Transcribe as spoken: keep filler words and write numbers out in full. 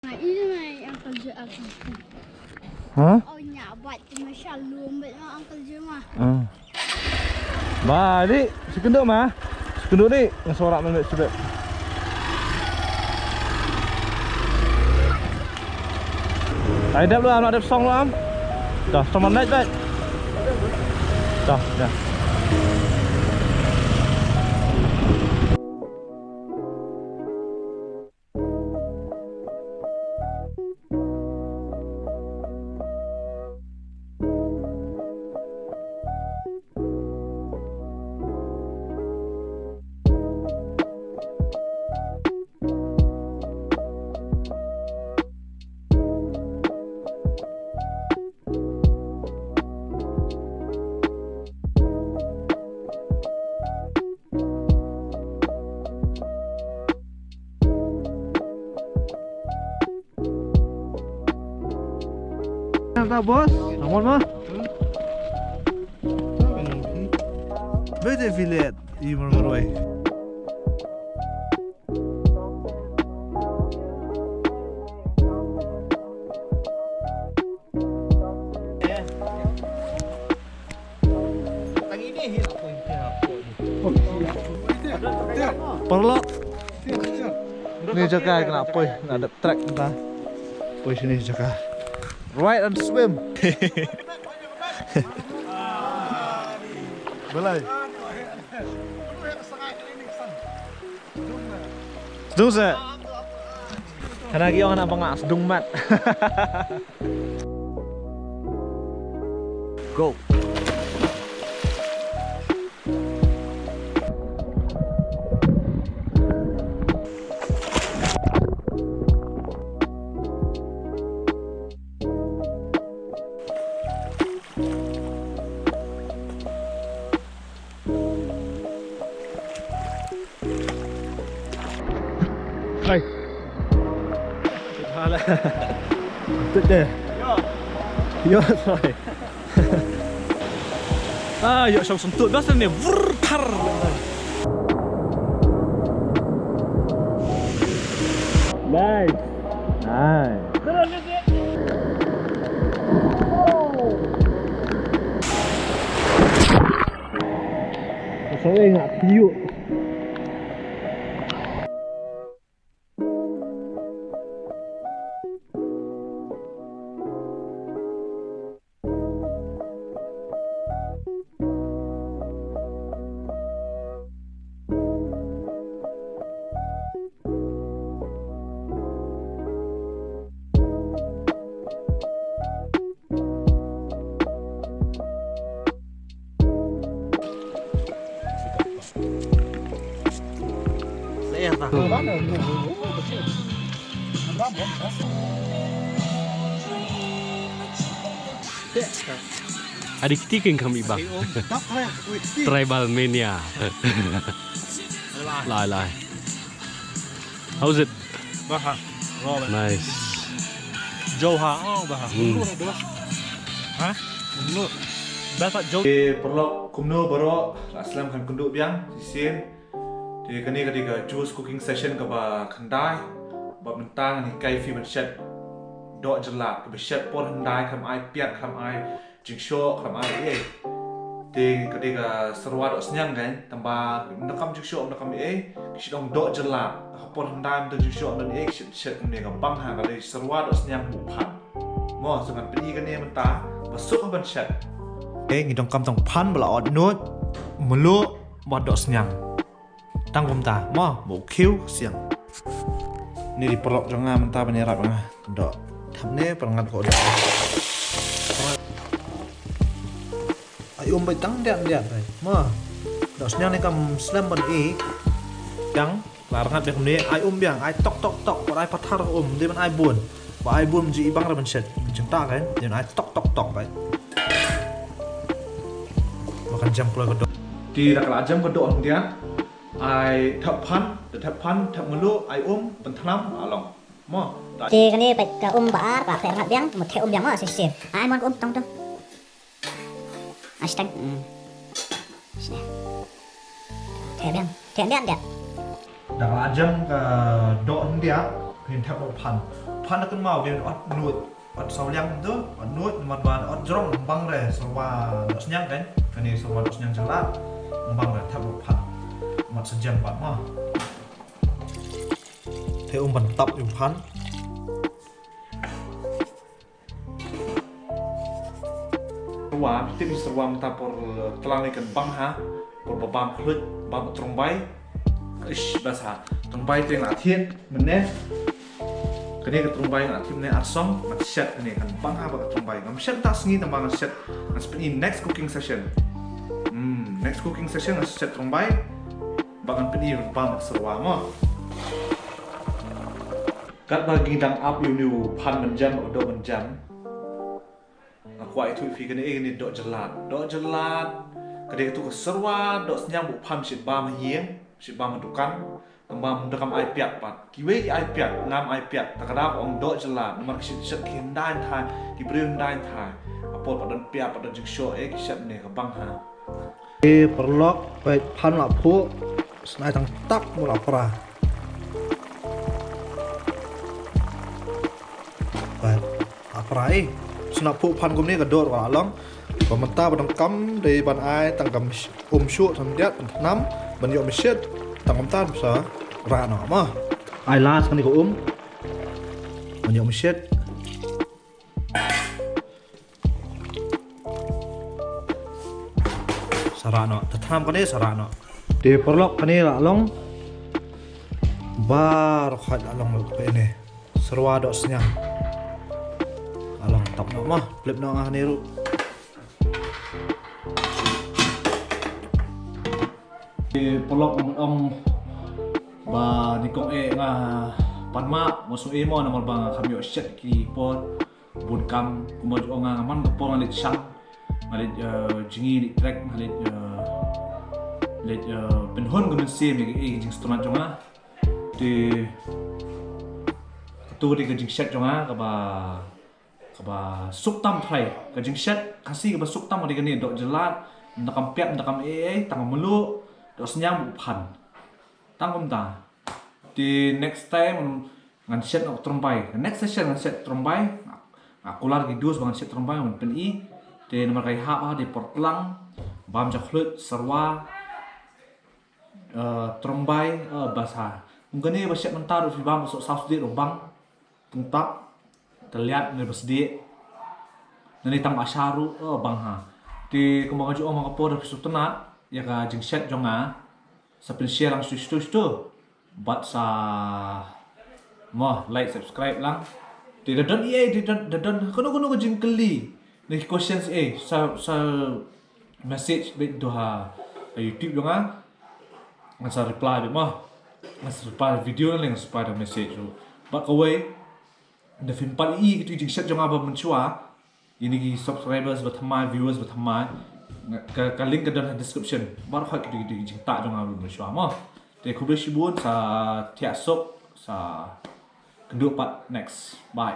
Nga i mai Uncle Joe aku. Ha? Oh, nya bat tu ma shalom bat ma Uncle Joe ma. Hmm. Ba, di, si kynduh ma. Si kynduh di, nga sorak man met sibet. Ai dep lu am, dep song lu am. Dah, sama naik dah. Dah, dah. Nang ta bos, namun mah. Bete filet, i marmaroi. Paralok. Ni jaka kena poi, na dep trek ta. Poi sini jaka. Ride and swim. Balai. Sdung se. Hana ki ong hana banga sdung mat. Go. Hai. Hala. Tut deh. Yo, sorry. Ah, yo, shong sentut. Biasa ni. Vrr, tar. Nice. Nice. Sorry, ngak piuk. Adi kti king kam ibang. Tribal mania. Lai, lai. How's it? Baha. Raw, man. Nice. Joe ha, oh, baha. Hmm. Kumno, bro? Ha? Kumno? Baha Joe. Eh, paralok kumno baroh, la slem kan kynduh biang, shisien. Te kane ka dei ka Joe's cooking session kaba khyndai. Bad mynta ngan hikai phi ban shet doh jyllab, kaba shet por hyndai, khlem ai piat, khlem ai jingshoh, khlem ai ei. Te ka dei ka syrwa doh sniang kan, tangba ym donkam jingshoh, ym donkam ei, ki shu dang doh jyllab. Ha ka por hyndai ym don jingshoh, ym don ei, ki shet, shet kumne, ka bang ha ka dei syrwa doh sniang buh phan. Mo, so ngan pyni kane mynta ba suk ha ban shet. Ei, ngi donkam tang phan ba la ot nud, mluh bad doh sniang. Tang kumta, mo, ba u khiew siang. Ni dei paralok jong nga mynta ban ïarap nga. Doh. Thap ne, parngat ko doh. Ai um beit tang diat diat beit. Mo. Doh sniang ne kam slem ban i. Tang, la rngat beit kumne, ai um biang, ai tok tok tok, pat ai pathar um, dei ban ai bun. Ba ai bun ji ibang ra ban shet. Jingta kan, dei ban ai tok tok tok beit. Ba kan jem kloi ka doh. Te da ka la jem ka doh hyndia. Ai thep phan, da thep phan, thep mluh, ai um, pynthnam, la long. Mo. Te kane peit ka um ba ar, ba peit rngat biang, mo thep um biang mo, shisien. Ai mon ka um tang tu. Ai shisien. Hmm. Shisien. Thep biang, thep biang, biang. Da ka la jem ka doh hyndia, phin thep phan. Phan da kynmaw, dei ot nuid, ot saw liang tu, ot nuid, namar ba ot jrong bang re, syrwa dohsniang kan, kane syrwa dohsniang jyllad, bang re, thep phan, ot sa jem pat mo. Te um ban tap ïa u phan. Syrwa, tip syrwa mynta por tlang ne kan bang ha, por ba bam khluit, bam tyrngbai. Ish, bas ha. Tyrngbai te nga thied mynne. Kane ka tyrngbai nga thied mynne arsong, nga shet kane kan bang ha ba ka tyrngbai. Ngam shet ta sngi tang ba nga shet, nga shet pyni next cooking session. Hmm, next cooking session nga shet tyrngbai. Ba ngan pyni bam syrwa mo. Katba ngi dang ap ïa une u phan ban jem, ba ka doh ban jem. Nga kwah ïathuh ïa phi kane, eh, kane doh jyllad. Doh jyllad. Ka dei katu ka syrwa dohsniang ba u phan shit bam ha ïing, shit bam ha dukan. Tang ba mynta kam ai piat pat. Kiwei ki ai piat, ngam ai piat. Ta ka daw ong doh jyllad. Namar ki shet, shet ki hyndai hynthai, ki briew hyndai hynthai. Apot pat don piat, pat don jingshoh, eh, ki shet ne ka bang ha. Ki paralok, peit phan la phuh, snai tang tak mo la pra. Peit, la pra eh. Sna phuh phan kumne ka dor ka la long. Ba mynta ba dang kam dei ban ai tang kam sh-, um shuh tang diat ban thnam ban ïoh mynshet tang kumta sa rah noh mo. Ai las kane ka um. Ban ïoh mynshet. Sa rah noh, ta thnam kane sa rah noh. Te paralok kane la long. Baroh khoit la long lut kane. Syrwa dohsniang. La long tap noh mo, flip noh nga kane ruh. Te paralok, nga mut ong ba nyngkong eh nga pan map, mo shu eh mo, namar ba nga kham ïoh shet ki por bun kam, kumba ju ong nga, nga man ka por nga leit shang, nga leit, eh, jngi, leit trek, nga leit, eh, leit, eh, pynhun ka mynsiem ïa ka, eh, jingsngewtynnat jong nga. Te katu ka dei ka jingshet jong nga kaba, kaba suk tam trai. Ka jingshet Khasi kaba suk tam ka dei kane, doh jyllad, ynda kam piat, ynda kam eh, eh, tang ka mluh, dohsniang bad u phan. Tang kumta. Te next time ngan shet noh tyrngbai. Next session ngan shet tyrngbai. Nga kular ki dos ba ngan shet tyrngbai, ngan pyni. Te namar ka ïahap ha, te por tlang, bam ja khluit, syrwa, eh, tyrngbai, eh, bas ha. Kum kane ba shet mynta ruh phi bam, ba soh saw sdieh ruh bang. Tang tap, te liat ne ba sdieh. Nane tang ba sha ruh, eh, bang ha. Te kumba nga ju ong, ma ka por da phi sngewtynnat ïa ka jingshet jong nga, sa pynshare lang shuh shuh shuh. Bad sa mo like, subscribe lang. Te da don ei, da don, da don kano kano ka jingkylli ne ki questions eh, sa, sa message beit to ha, ha YouTube jong nga. Ngan sa reply beit mo. Ngan sa reply video ne, ngan sa reply da message ruh. Bad kawei, da phim pat ïohi kito ki jingshet jong nga ba mynshuwa, ïa kine ki subscribers ba thymmai, viewers ba thymmai, ka, ka link ka don ha description. Baroh kito ki, kito ki jingtah jong nga ba mynshuwa mo. Te khublei shibun, sa thiah suk, sa kynduh pat next. Bye.